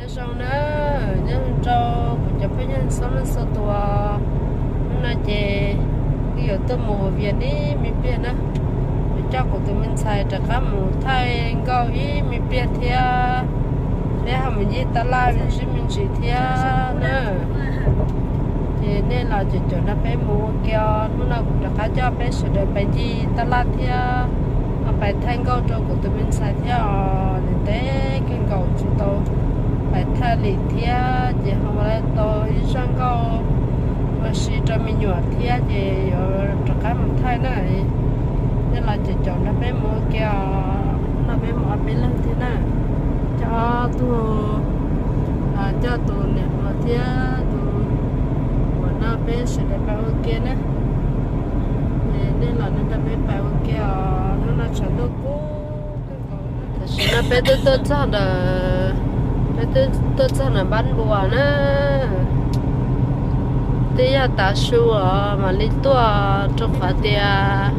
Nyob zoo na, nyob zoo rau kuv cov phooj ywg txhua leej txhua tus. Hnub no ces kuv yuav tuaj mus Vias ib me pliag na. Kuv coj kuv tus me ntxhais rov qab mus thaij nkauj ib me pliag thiab. Neb ho mus ncig tab laj me ntsis me ntsis thiab na. Ces nej los caum caum nrog peb mus ua ke os. Hnub no kuv rov qab coj peb sawv daws pais ncig tab laj thiab, ho pais thaij nkauj rau kuv tus me ntxhais thiab os. Ntev ntev kawg nkaus tsis tau pais thaij li thiab, ces ho ua tau ib zaj nkauj ua si rau me nyuam thiab, ces yuav rov qab mus thaij na. Nej los caum caum nrog peb mus ua ke os. Hnub no peb mus ob peb leeg thiab na. Coj tus, coj tus niam hluas thiab tus muam no peb sawv daws pais ua ke na. Nej los nrog peb pais ua ke os. Hnub no tshav ntuj kub kawg nkaus. Tam sim no peb twb tuaj txog ntawm, peb twb tuaj txog ntawm Npab Npuas na. Twb yog tav su os mam li tuaj rau qhov tias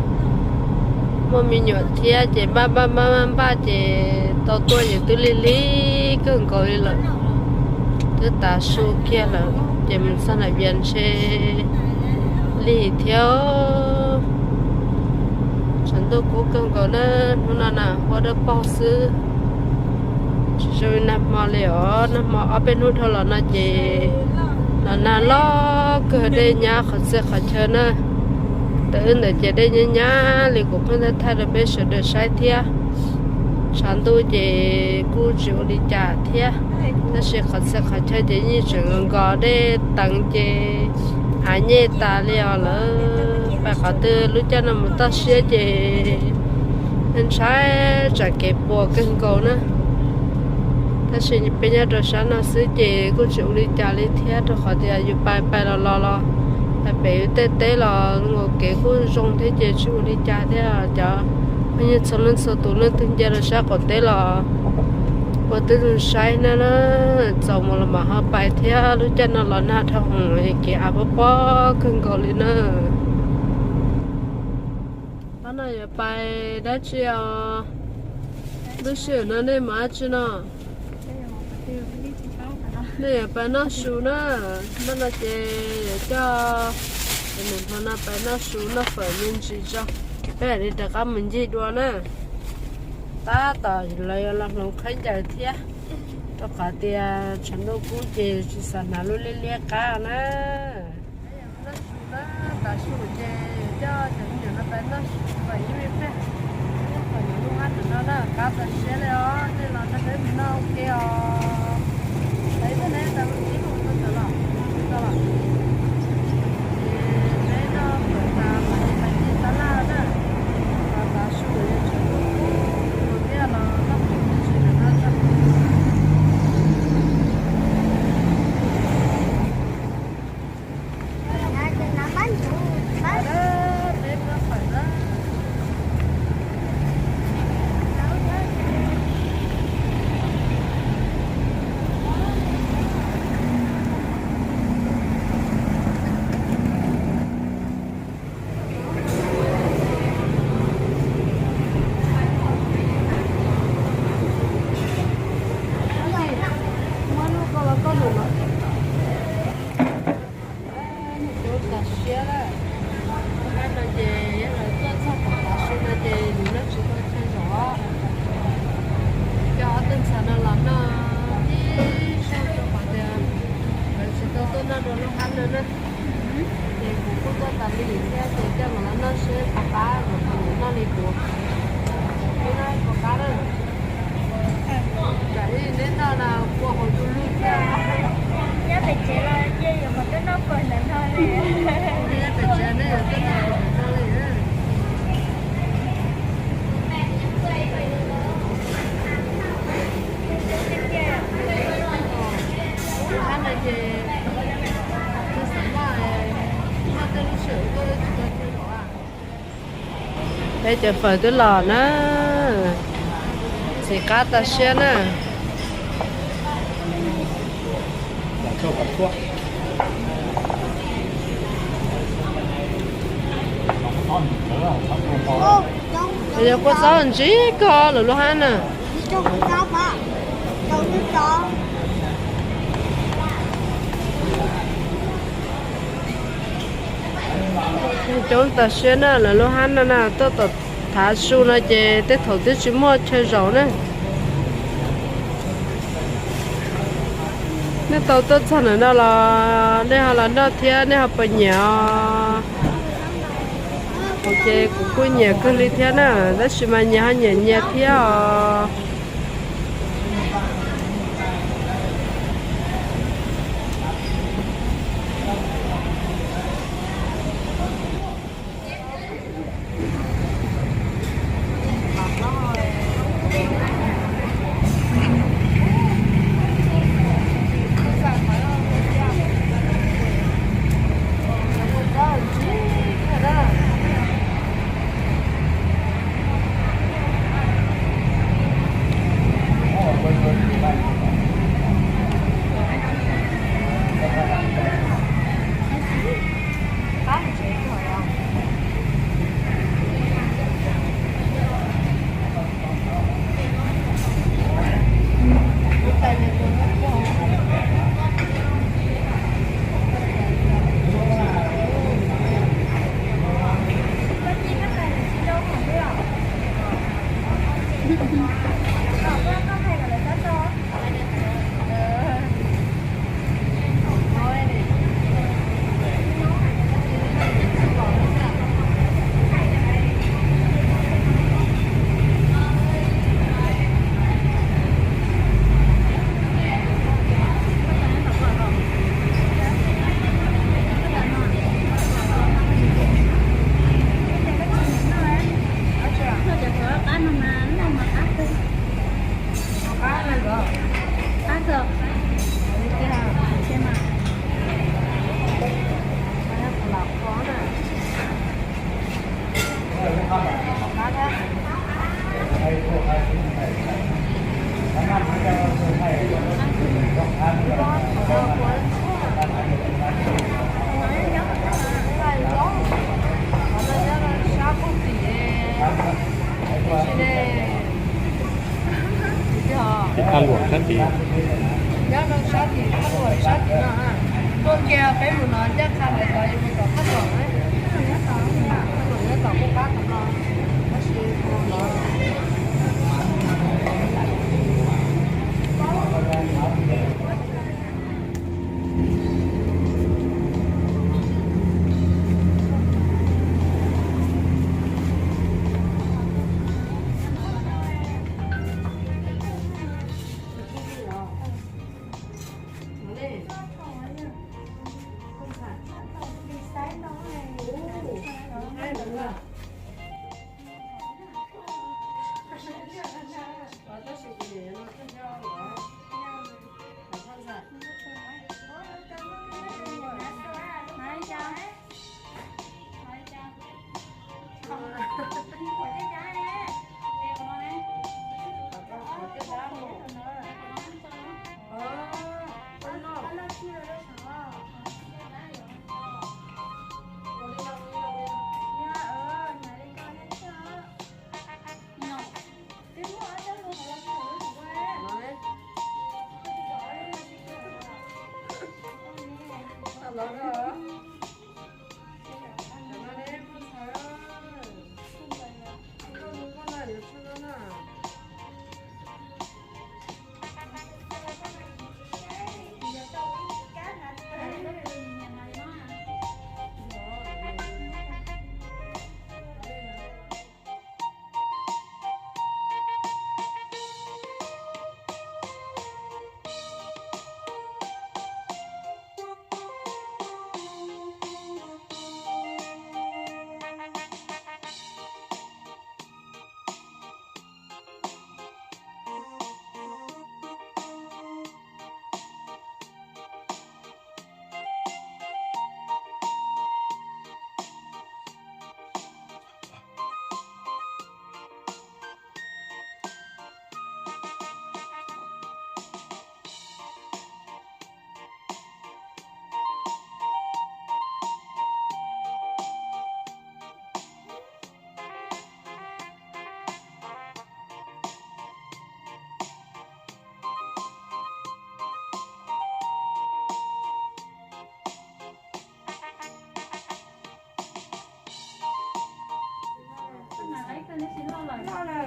muaj me nyuam thiab ces npaj npaj npaj npaj ces tau tuaj ces twb lig lig kawg nkaus li lawm. Twb tav su kiag lawm ces mus txog nram Vias ntshe lig thiab. Tshav ntuj kub kawg nkaus na, hnub no na huab dawb paug xwb. Tsis zoo li nag hmo li os, nag hmo ob peb hnub dhau los no ces los nag loj kawg dej nyab qhov txhia qhov chaw na. Tam wb ntawd ces dej nyab nyab li kuv pheej thaij thaij rau peb sawv daws saib thiab. Tshav ntuj ces kuj tsis ua li cas thiab, tab sis qhov txhia qhov chaw ces yeej tseem nkos dej teev ces av nyej tas li os lawm. Pais qhov twg lub caij no mus toj siab ces ntshai tsam kev puas kawg nkaus na. Tab sis peb nyob rau sab no xwb ces kuj tsis ua li cas li thiab, rau qhov tias yus pais pais los los los pais pem yus tej teb los ua kev kuj zoo thiab ces tsis ua li cas thiab. Cov phooj ywg txhua leej txhua tus leej twg nce rau sab qaum teb los ua tib zoo saib na, txaus mus los mam ho pais thiab. Lub caij no los nag dhau hwv, kev av pob pob kawg nkaus li na. Qhov no yuav pais dab tsi os? Lub sij hawm no nej mus dab tsi no? Nej yuav pais noj su na. Hnub no ces yuav coj tus niam hluas no pais noj su noj fawm me ntsis tso, peb mam li rov qab mus ncig dua na. Tab tom lawv yuav los hloov khaub ncaws thiab, rau qhov tias tshav ntuj kub ces tsis xav hnav lub liab liab qab na. Noj su na, tav su ces coj cov me nyuam no pais noj su kom ib me pliag, kom yuav lub hab ntawm no na, qab tas siab li os. Nej los nrog peb mus noj ua ke os. Peb noj fawm tas mam li pais ncig tab laj na. Tav su ces tshav ntuj kub, mus thiab los noj fawm ib ntsis ntawm no tso. Muab lub ko los koj mus no. Cub tas siab lawm. Lub hab no ces yog lawv tuaj txog tom tav su no ces nws noj tsis tau chaw zom. Coj ob tug ntxhais no los noj ib zaug rau qhov tias lawv tsis tau tuaj noj dua lub hab no na. Ces kuv kuj tuaj tas li thiab ces coj nkawd los noj seb puas qab, nkawd puas nyiam noj li kuv. Neb noj puas qab na? Tsam ib neb noj na kua hauv du lug thiab. Nyob pem tsev los yeej yuav kom tuaj noj fawm ntawm no li. Nyob pem tsev neb yuav tuaj noj fawm ntawm no li. Lub hab no ces noj xav noj, noj tej lub sij hawm tuaj tsis tau chaw zom. Peb cov fawm twb los na, ntxim qab tas siab na. Yog kua txob ntsib koj lawm lub hab na. Coob tas siab na, lawv lub hab no na, tuaj tom thav su no ces tej thaum twb tsis muaj chaw zaum na. Nej tau tuaj txog ntawm no los nej ho los noj thiab, nej ho puas nyiam os? Ces kuv kuj nyiam kawg li thiab na, tab sis mas nyias ho nyiam nyias thiab os. Ib thaj luam sab tid. Nyob rau sab tim thaj luam sab tim no, tuaj kiag peb mus no ncaj qha ntawd tod yuav mus tom thaj luam, thaj luam nyob tom qub qab tom no, tab sis mus no. Noj lawm.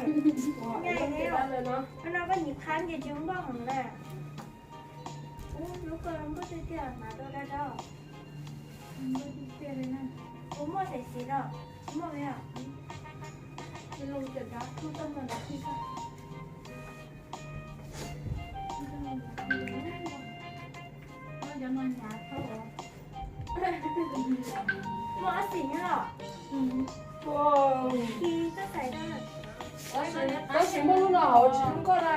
Nyob no koj nyiam qhab ces tsis npoj heev na. Ub, lub koj npoj tiag tiag mas rau dab dab. Kuv muaj xav xis no, muaj me os. Muaj ob xim nyob los? Khi koj xaiv rau. Tab sis muaj lub no hauv tsis zoo nkauj na.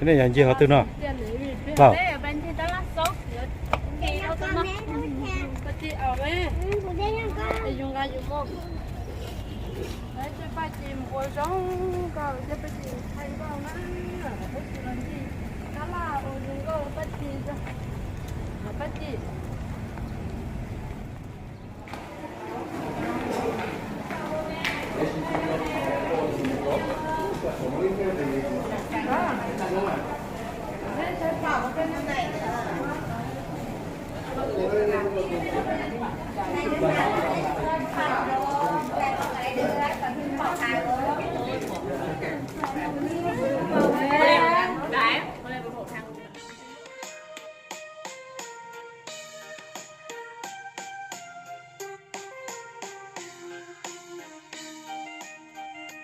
Peb ne yog ncig qhov twg no? Tau. Paj ci npua zoo nkauj thiab paj ci thaij nkauj na, peb tsis los ncig tab laj ua zoo nkauj paj ci, paj ci.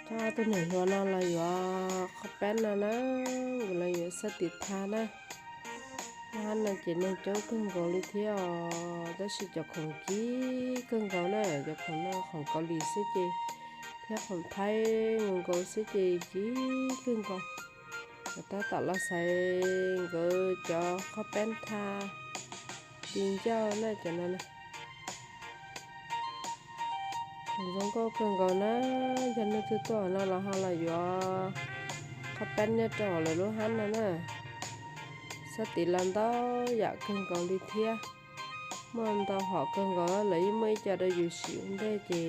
Coj tus niam hluas no los yuav qhov peb no na, nkawd los yuav xab tis tha na. Hab no ces neeg coob kawg nkaus li thiab os, tab sis cov khoom kib kawg nkaus na, cov khoom no khoom Kaus Lim xwb ces, thiab khoom Thaib nkaus nkaus xwb ces kib kawg nkaus. Nkawd tab tom los xaiv nkawd cov qhob peb tha ti ncauj na cov no na. Khoom zoo nkauj kawg nkaus na, yog leej twg tuaj no los ho los yuav qhob peb nyob rau lawv lub hab no na. Xab tis los ntau yam kawg nkaus li thiab. Muaj ntau hom kawg nkaus, lawv yeej muaj ib co rau yus siv ua ntej ces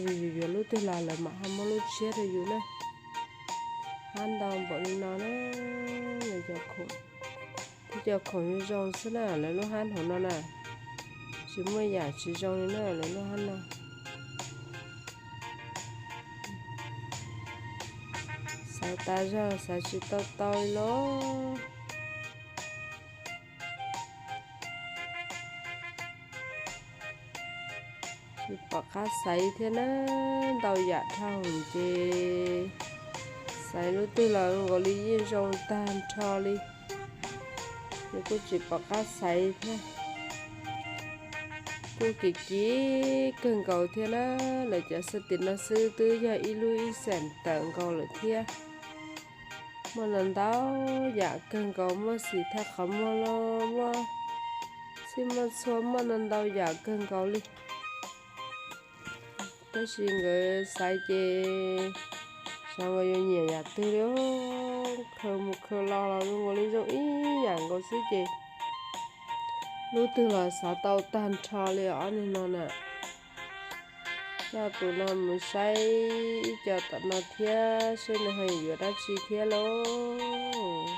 yus yuav lub twg los lawv mam ho muab lub tshiab rau yus na. Hab ntau npaum li no na, lawv cov khoom, cov khoom zoo zoo xwb na, lawv lub hab hauv no na. Tsis muaj yam tsis zoo li na, lawv lub hab no. Xaiv tas zog xaiv tsis tau tau li lauj. Tsis pom qab xaiv thiab na, ntau yam dhau ces xaiv lub twg los nkaus li yeej zoo tag nrho li. Ces kuj tsis pom qab xaiv thiab. Kuj kim kim kawg nkaus thiab na, lawv cov xab tis no xwb twb yog ib lub ib xees tawm nkaus lawm thiab. Muaj ntau ntau yam kawg nkaus, muaj xim thaj qhov muag los muaj, xij muaj txhua, muaj ntau ntau yam kawg nkaus li. Tab sis nkawd xaiv ces xyov nkawd yuav nyiam yam twg li, khaws mus khaws los los zoo nkaus li zoo ib yam nkaus xwb ces lub twg los xav tau tag nrho li ob niag no na. Coj tus no mus saib ib co tom no thiab seb nws ho yuav dab tsi thiab lauj.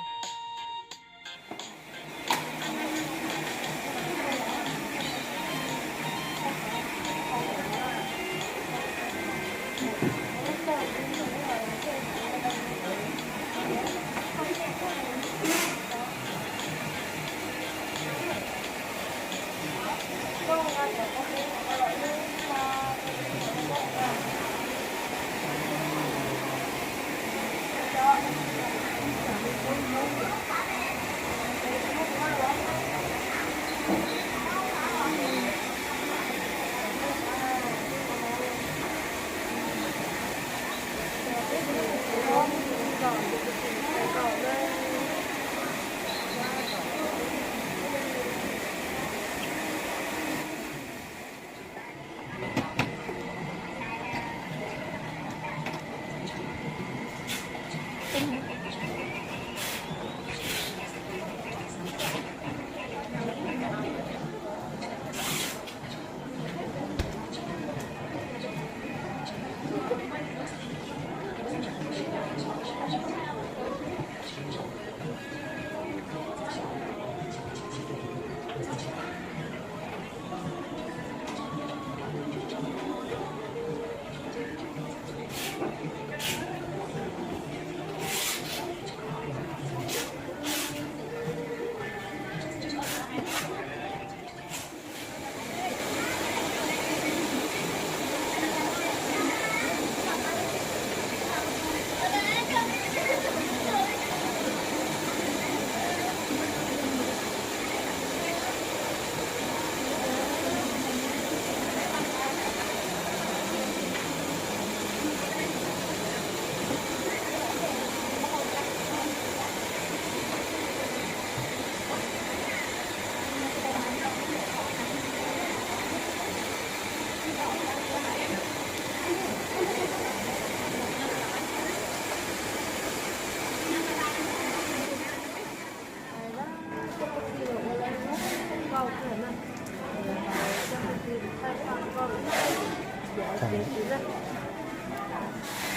Ces tsis laj,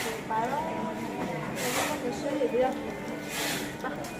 tsis pab, tsis siab li tiag.